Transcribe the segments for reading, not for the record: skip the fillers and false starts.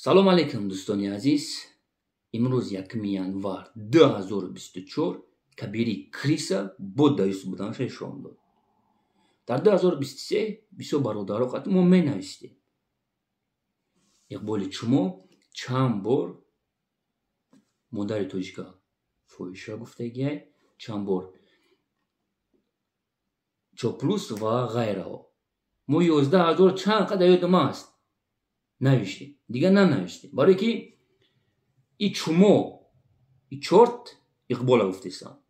Салом алейкум, дӯстони азиз. Имрӯз 1 январ 2024 Кабири крыса бо даюс буданаша нишон дод. Дар 2023 бисёр бародаро қати мо менавистем. Иқболи чумо чанд бор модари тоҷика фоҳиша гуфтагиай, чанд бор чоплус ва ғайраҳо. Мо 11 000 чанд қадар ёдам аст, навиштем, дигар нанавиштем, барое ки и чумо, и чорт Иқбола гуфтесам.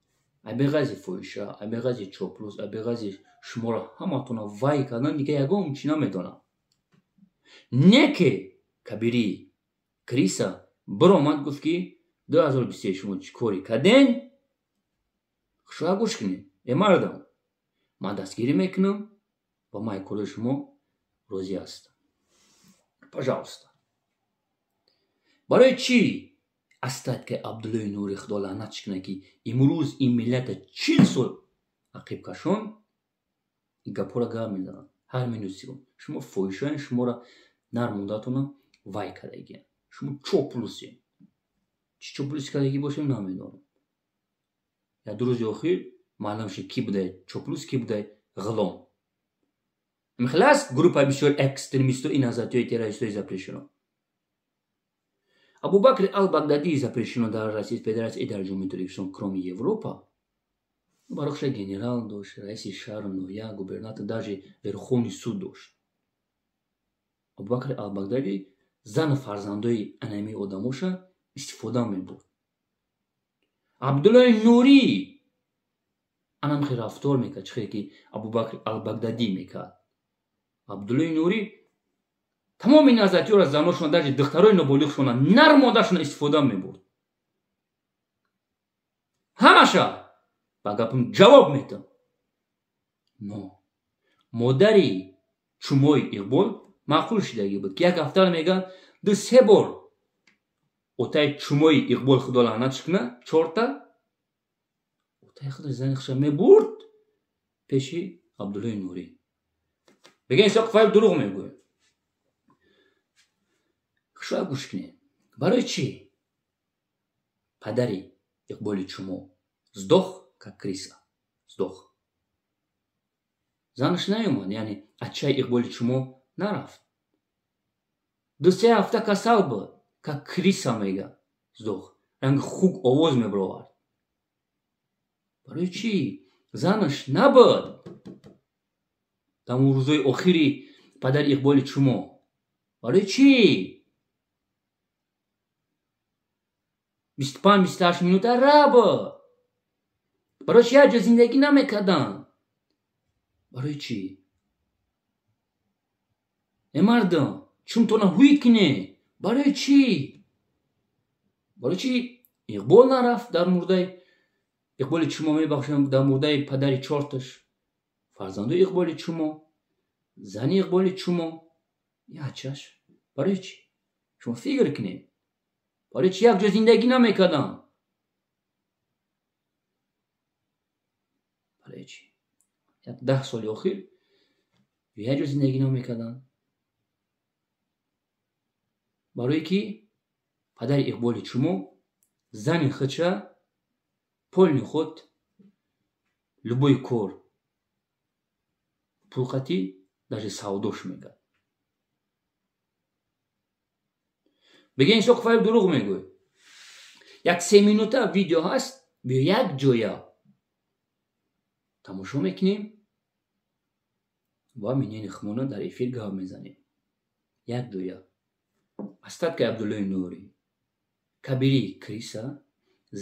Абеғази фоҳиша, абеғази чоплус, абеғази шуморо ҳаматона вай кардан, дигар ягон чӣ намедонам. Не ки Кабири крыса биромад, гуфт, ки 2023 шумо чӣ корӣ карден? Шоя гӯш кунед. Э мардам, ман дастгирӣ мекунам ва ман кори шумо розӣ ҳастам. Пожалуйста, барои чӣ остаткаи Абдуллои Нури, худо лаънатш кунад, ки имрӯз ин миллата 40 сол ақиб кашон, ин гапҳоро гап мезананд ҳар минут секунд? Шумо фоҳишаен, шуморо нармондатона вай кардагиям, шумо чоплусем. Чӣ чоплуси кардагӣ бошем, намедонам. Як ду рӯзи охир маълум шуд, ки будай чоплус, ки будай ғулом. Михел аст группаи бисёр экстремисту и назатиҳои террористои запрещено. Абубакри ал-Багдадӣ запрещено дар Российской Федерация и дар Ҷумҳурии Тоҷикистон, кроме Европа. Барохша генерал дошт, раиси шаҳру ноҳия, губернатор, даже верховный суд дошт. Абубакри ал-Багдадӣ зану фарзандои анами одамоша истифода мебурд. Абдуллои Нурӣ анам хел рафтор мекард, чӣ хеле ки Абубакри ал-Багдадӣ мекард. Абдуллои Нурӣ тамоми назатиёро, заношона, даже духтарои ноболиғшона, нармодашона истифода мебурд. Ҳамаша ба гапам ҷавоб метам. Но модари чумои Иқбол маъқул шидагӣ буд, ки як ҳафтаро мегӯянд ду се бор отаи чумои Иқбол, худо лаънатш кунад, чорта отаи худо зани хуша мебурд пеши Абдуллои Нурӣ. Бигӯ, Исоқ Фаиб дурӯғ мегӯяд. Шояд гӯш кунед, барои чӣ падари Иқболи чумо сдох, как крыса сдох, занаш наёмад, яъне ачаи Иқболи чумо нарафт, ду се ҳафта касал буд, как крыса мега сдох, ранги хук овоз мебаровард. Барои чӣ занаш набуд дар рӯзҳои охири падари Иқболи чумо? Барои чӣ 25, 28 минута рабуд? Барои чӣ як ҷо зиндагӣ намекарданд? Барои чӣ? Э мардам, чумтона ҳуй кине. Барои чӣ? Барои чӣ Иқбол нарафт дар мурдаи Иқболи чумо, мебахшам, дар мурдаи падари чорташ, фарзандои Иқболи чумо, зани Иқболи чумо, ячаш? Барои чӣ? Шумо фикр кунед, барои чӣ як ҷо зиндагӣ намекарданд? Барои чӣ як 10 соли охир як ҷо зиндагӣ намекарданд? Барое ки падари Иқболи чумо зани худша полный худ любой кор пулқатӣ, даже савдош мекард. Бигӯ, Исоқ Фаиб дурӯғ мегӯй. Як 3 минута видео ҳаст, биё як ҷоя тамошо мекунем ва минени хумона дар эфир гап мезанем як ҷоя. Остаткаи Абдуллои Нурӣ, Кабири крыса,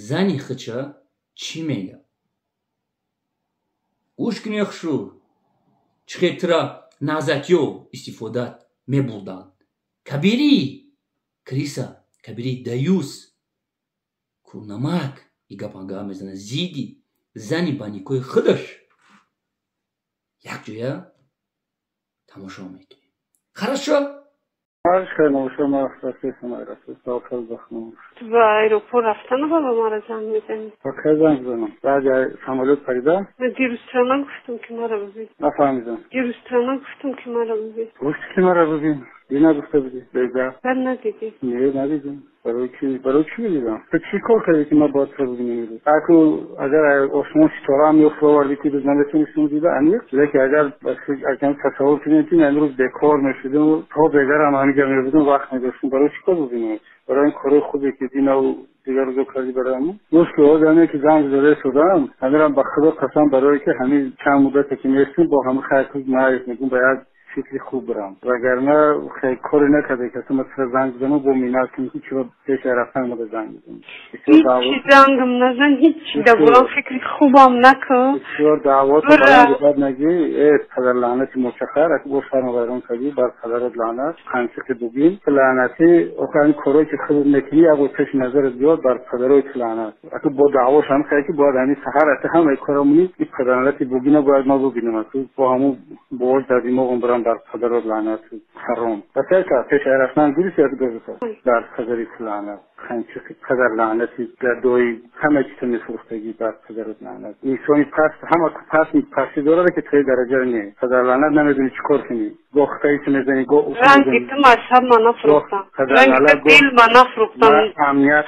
зани худша чӣ мега? Гӯш кунӣ хушу, чӣ хел тура назатиё истифода мебурданд. Кабири крыса, Кабири даюс, курнамак и гапа гап мезанад зидди зани ба никоҳи худаш. Як ҷоя тамошо мекунем, хорошо? Ба аэропорт рафтану ба мара занг мезанӣ? Ба кай занг занам? Баъди самолёт парида? Дирӯз тра нагуфтам, ки мара бибин? Нафаҳмидам. Дирӯз тра нагуфтам, ки мара бибин? Гуфти, ки мара бибин. Дина гуфта будӣ бега. Бад надидӣ? Не, надидам. Барои чӣ? Барои чӣ медидам? Ту чӣ кор кардӣ ки ман бояд туро бибинам имрӯз? Аку агар осмон ситора ҳам ёфт овардӣ ки наметонистем дида аниқ, лекин агар тасаввур кунем ки имрӯз бекор мешудем, то бегарам ҳаминҷа мебудем, вақт медоштем. Барои чӣ кор бибинем? Барои ин корои хубе ки динаву дигар рӯзо кардӣ барои мо. Гӯш ки одаме ки занг зада шудам, ҳамирам ба Худо қасам барое ки ҳамин чанд муддате ки нестем бо ҳама хайр маъриф мекунем, ба як фикри хуб барам. Вагарна хеле коре накарда ки асло ман занг бизанам бо минат кунам ки чаро пеш рафтан мада занг бизанам. Ҳеҷ зангам назан, ҳеҷ дабурам фикри хубам накун. Бисёр даъват барам бад нагӣ, э падар лаънати мушаххар, аки бо шарм вайрон кардӣ, бар падарат лаънат, қанчиқи бугин, лаънати охир ҳамин корое ки худат мекунӣ як бор пеши назарат биёд, бар падарои ту лаънат. Аки бо даъвош ҳам хеле ки бояд ҳамин саҳар аки ҳамаи корамони ин падарлаънати бугина бояд ман бубинам, аки бо ҳамун боз дар димоғам барам бар падарот лаънат ҳаром. Басер пеш рафтан гирифт як доза бар падари лаънат, қанчиқи падар лаънати гадои ҳама чизро мефурӯхтагӣ бар падарот лаънат. Инсони паст ҳама паст пастӣ дорад ки тои дараҷа не. Падар лаънат намедонӣ чӣ кор кунӣ. Гоҳ хитаиро мезанӣ, гоҳ усу мезанӣ. Ранги ту мазҳаб ма нафурӯхтам. Ранги ту дил ма нафурӯхтам. Амният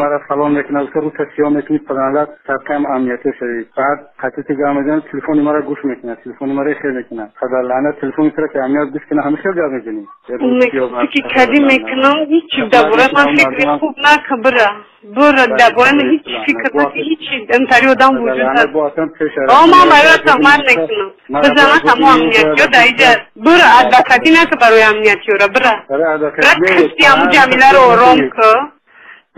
мара фалон мекунад, рӯта сиёҳ мекунӣ, падар лаънат садқаам амниятӣ шавӣ. Баъд қатъи гап мезанӣ, телефони мара гӯш мекунад, телефони мара хел мекунад. Падар лаънат телефони туро ки амният гӯш кунад, ҳама хел гап мезанӣ. Фикр кардӣ мекунам, ҳеҷ дабора ман фикри хуб накун, бира. Бира дабора ман ҳеҷ фикр накун, ҳеҷ интари одам вуҷуд надорад. Ман барои туҳмат мекунам. Бизанам ҳамо амниятиё дар инҷа. Бира адвокатӣ накун барои амниятиёра, бира. Бира кишти ҳамун Ҷамиларо ором кун.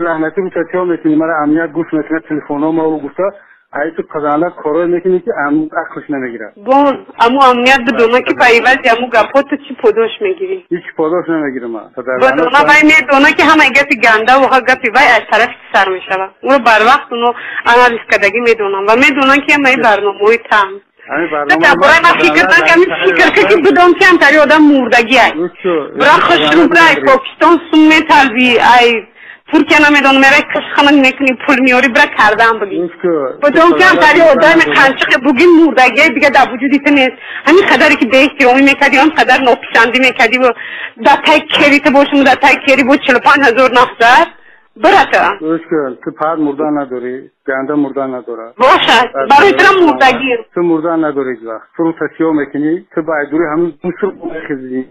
Лаънатӣ рӯта сиёҳ мекунӣ, мара амният гӯш мекунад, телефонҳо маро гуфта, ай ту падарлат корое мекунӣ ки ақлш намегирад. Бон, аму амният бидона ки ба ивази аму гапҳо ту чӣ подош мегирӣ? Ҳеҷ подош намегирам ман. Бидона вай медона ки ҳамаи гапи гандаву гапи вай аз тарафи ту сар мешавад. Ӯро барвақт оно анализ кардагӣ медонанд ва медонанд ки ҳамаи барномаҳои там. Барои ман фикр накардам, фикр кар ки бидон ки ҳамтари одам мурдагӣ ай. Бира хушрӯ бира ай Покистон сум металбӣ, ай Туркия намедонам, мерай кишхона мекунӣ, пул меорӣ, бира кардан бугӣ. Бидон ки ҳамтари одами қанчиқи бугин мурдагӣ дига дар вуҷуди ту нест. Ҳамин қадаре ки беэҳтиромӣ мекардӣ, ҳамин қадар нописандӣ мекардӣ ва дар таи кери ту бошум, дар таи кери буд 45 000 нафар. Бира ту. Ту пар мурдан надорӣ, ганда мурдан надорад. Бошад, барои тура мурдагӣ. Ту мурдан надорӣ ҳеҷ вақт. Ту рӯта сиёҳ мекунӣ, ту ба айдури ҳамин муср мехезӣ.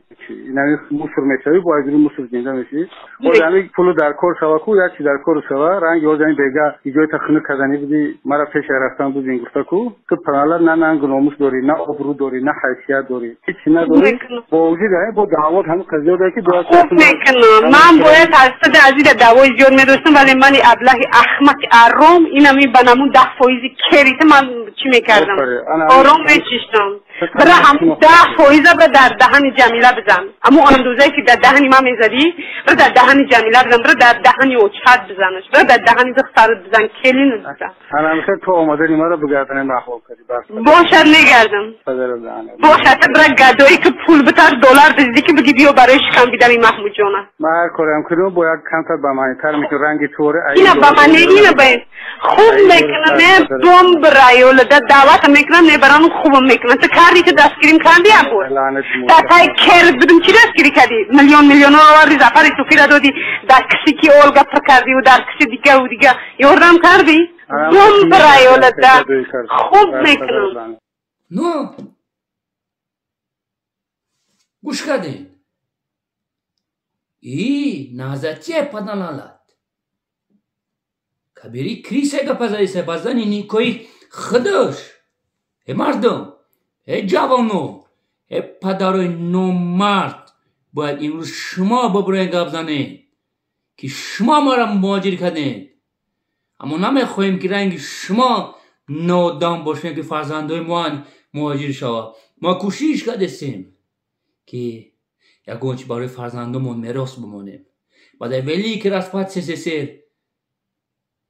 Инами муср мешавӣ, бо айдури муср зинда мешавӣ. Ҳоз ҳамин пулу дар кор шава ку, як чи дар кор шава, ранги ҳоз ҳамин бега иҷои та хунук карданӣ будӣ, мара пеш рафтан будин гуфта ку, ту паналат на нангу номус дорӣ, на обрӯ дорӣ, на ҳайсият дорӣ, ҳеҷ надорӣ. Бо вуҷуди ҳамин бо даъвот ҳамин қазия дорӣ ки бояд хуб мекунам. Ман бояд аз сади азиза даъвои зиёд медоштам, вале мани аблаҳи аҳмақи аром инами ба намун 10% керита ман чӣ мекардам? Ором мечиштам. Бира ҳамун 10% бира дар даҳани Ҷамила бизан. Аммо андозае ки дар даҳани ман мезадӣ, бира дар даҳани Ҷамила бизан, бира дар даҳани очат бизанаш, бира дар даҳани духтарат бизан, келинат бизан. Ҳамин то омадани маро бигардани маҳвол кардӣ. Бошад, мегардам. Бошад, бира гадое ки пул битар, доллар диздӣ ки бигӣ биё барои шикам бидами Маҳмудҷона. Ман ҳар кореам кунам бо як камтар ба маънитар мекунам, ранги туре. Ина ба маъни, ина ба хуб мекунам, не дом бираёлада даъвата мекунам, мебарам хубам мекунам. Ту кардӣ, ту дастгирим кардӣ абур. Дар таи кер будум чӣ дастгирӣ кардӣ? Миллион миллионҳо овардӣ, Зафари Суфиро додӣ, дар киси ки Олга пур кардиву дар киси дигаву дига ёрдам кардӣ? Дом бираёлада хуб мекунам. Ну гӯш кардем. И назатие паданалат. Кабири криса гапа задиса ба зани никои худаш. Э мардум, э ҷавоно, э падарои номард, бояд имрӯз шумо бибуроед гап занед, ки шумо маро муҳоҷир кардед. Аммо намехоҳем ки ранги шумо нодон бошем, ки фарзандои мо муҳоҷир шавад. Мо кӯшиш кардесем, ки ягон чи барои фарзандомон мерос бимонем. Баъд аз великий распад СССР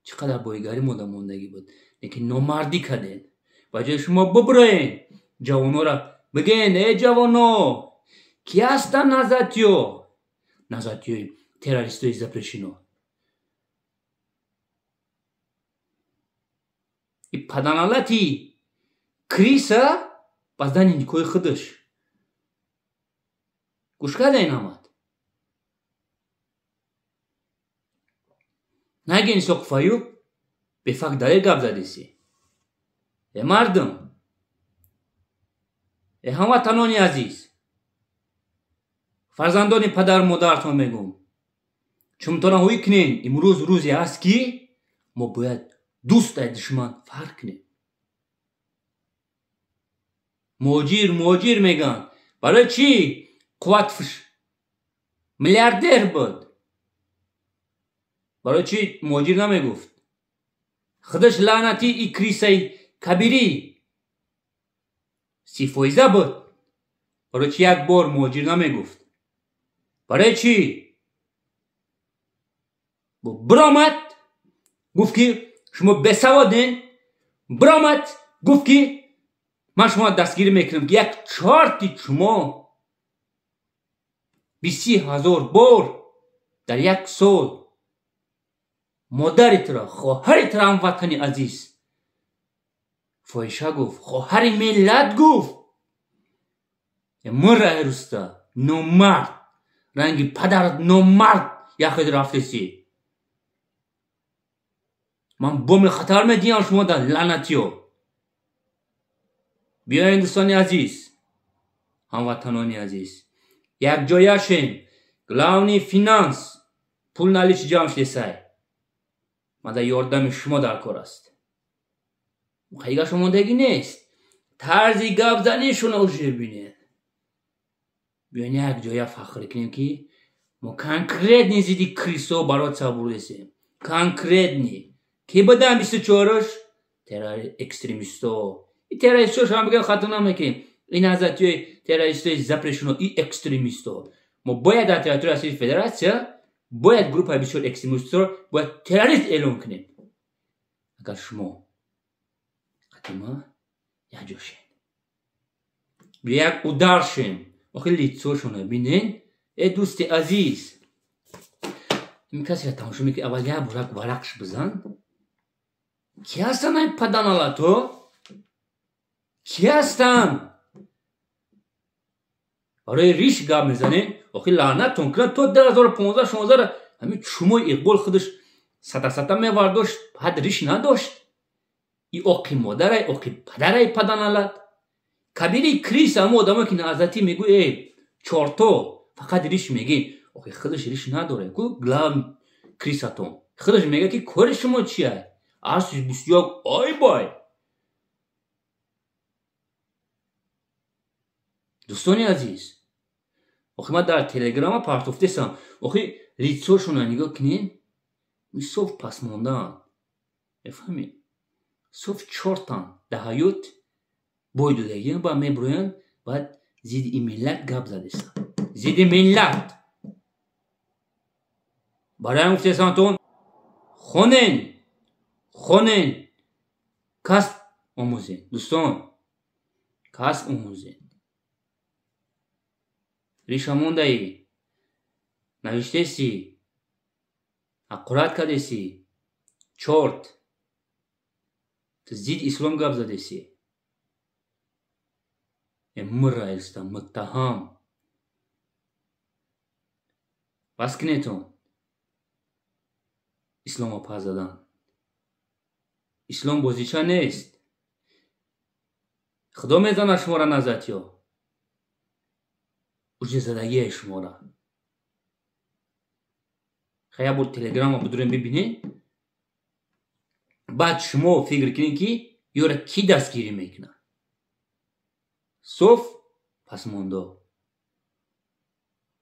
чӣ қадар боигарӣ мода мондагӣ буд, лекин номардӣ кардед. Ба ҷои шумо бибуроед, ҷавонора бигӯен: э ҷавоно, ки ҳастанд назатиё? Назатиёи террористои запрещено. И паданалати криса ба зани никои худаш. Гӯш кардаин ҳамат? Нагин Исоқов Аюб бефакт далел гап задеси. Э мардум, э ҳамватанони азиз, фарзандони падару модаратон мегӯм, чумтона ҳуй кунен, имрӯз рӯзе аст ки мо бояд дӯст аз душман фарқ кунем. Муҳоҷир муҳоҷир мегӯянд. Барои чӣ қувватфш миллиардер буд? Барои чӣ муҳоҷир намегуфт? Худаш лаънати и крисаи кабирӣ 30% буд. Барои чӣ як бор муҳоҷир намегуфт? Барои чӣ? Биромад гуфт ки шумо бесаводен. Биромад гуфт ки ман шумо дастгирӣ мекунам, ки як чорти шумо 20,000 бор дар як сол модари туро, хоҳари туро, ҳамватани азиз, фоҳиша гуфт, хоҳари миллат гуфт. Мура руста номард, ранги падарат номард яхед рафтеси. Ман боми хатар медиҳам шумо дар лаънатиё. Биёед дӯстони азиз, ҳамватанони азиз, якҷоя шем. Главный финанс пул наличи ҷамъ шудесай. Ман дар ёрдами шумо дар кор аст. Хайга шумондагӣ нест. Тарзи гапзанишонро уже бинед. Биёед якҷоя фахр кунем ки мо конкретни зидди крисо бароца бурдесем. Конкретни. Ки буданд 24-ш? Экстремисто. И террористо шумо бигӯем хато намекунем. Ин ҳазратиҳои террористои запрешено и экстремисто. Мо бояд дар территорияи Российской Федерация бояд группаи бисёр экстремистро бояд террорист эълон кунем. Агар шумо қатима якҷо шед, як удар шем, охи лицошона бинен. Э дӯсти азиз, ин касеро тамошо мекунӣ, аввал як бор як варақш бизан. Ки ҳастанд ай паданалато? Ки ҳастанд? Барои риш гап мезанем. Охи лаънатон кунад, то 2015-16 ҳамин чумои Иқбол худаш сата-сата мевардошт, ҳад риш надошт. И оқи модарай, оқи падарай паданалат. Кабири крис ҳамо одамое ки наҳзатӣ мегӯ, э чорто фақат риш мегӣ. Охи худаш риш надорад. Ку главн крисатон. Худаш мега ки кори шумо чия? Арсиш 21 ой бой. Дӯстони азиз, охи ман дар телеграма партофтесам. Охи лицошона нигоҳ кунед, соф пасмондаанд. Мефаҳмед? Соф чортанд дар ҳаёт бой додагиан, баъд мебироянд, баъд зидди ин миллат гап задестанд. Зидди миллат. Барои ҳам гуфтесам, хонен, хонен, касб омӯзен. Дӯстон, касб омӯзен. Риша мондаӣ, навиштеси, ҳақорат кардеси, чорт, ту зидди ислом гап задеси. Мура иста муттаҳам. Бас кунетон исломро пас задан. Ислом бозича нест. Худо медонад шуморо назатиё. Уже задагияи шуморо. Хай як бор телеграмма бидурем бибинед. Баъд шумо фикр кунед ки ёра кӣ дастгирӣ мекунад. Соф пасмондо.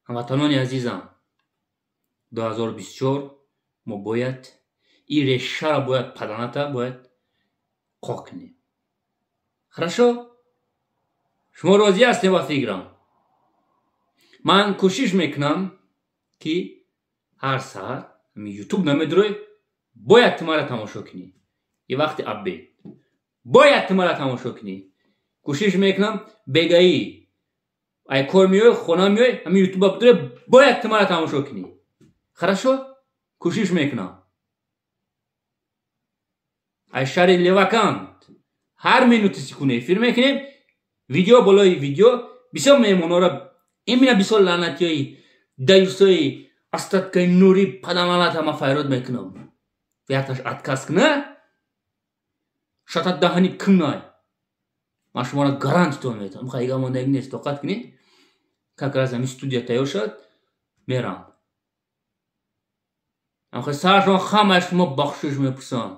Ҳамватанони азизам, 2024 мо бояд ин решаро бояд паданата бояд қоқ кунем. Хорошо? Шумо розӣ ҳастем ба фикрам? Ман кӯшиш мекунам ки ҳар саҳар ютуб намедурой, бояд ту маро тамошо кунӣ. И вақти обед бояд ту маро тамошо кунӣ. Кӯшиш мекунам бегаӣ ай кор меои, хона меои, ҳамин ютуба бидурой, бояд ту маро тамошо кунӣ. Хорошо? Кӯшиш мекунам. Ай шаҳри Левакант ҳар минути секунда эфир мекунем, видео болои видео, бисёр меҳмонҳоро Именно бисёр лаънатиҳои даюсои остаткаи нури падамалата ман файрод мекунам. Якташ отказ куна, шата даҳани кунай. Ман шуморо гарантитон метавам. Хайга мондаги нест, тоқат кунед. Как раз ами студия тайёр шуд, мерам. Амхе саршон ҳамаи шумо бахшиш мепурсам.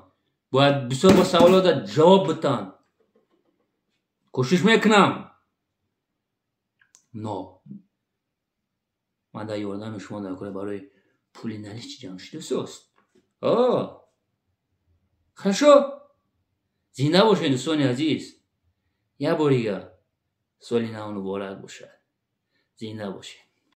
Бояд бисёр бо саволода ҷавоб битан. Кӯшиш мекунам. Но ман дар ёрдами шумо дар кора барои пули наличи ҷамъ шудасост. О, хорошо, зинда бошед, дӯстони азиз. Як бор дигар соли нав муборак бошад. Зинда бошед.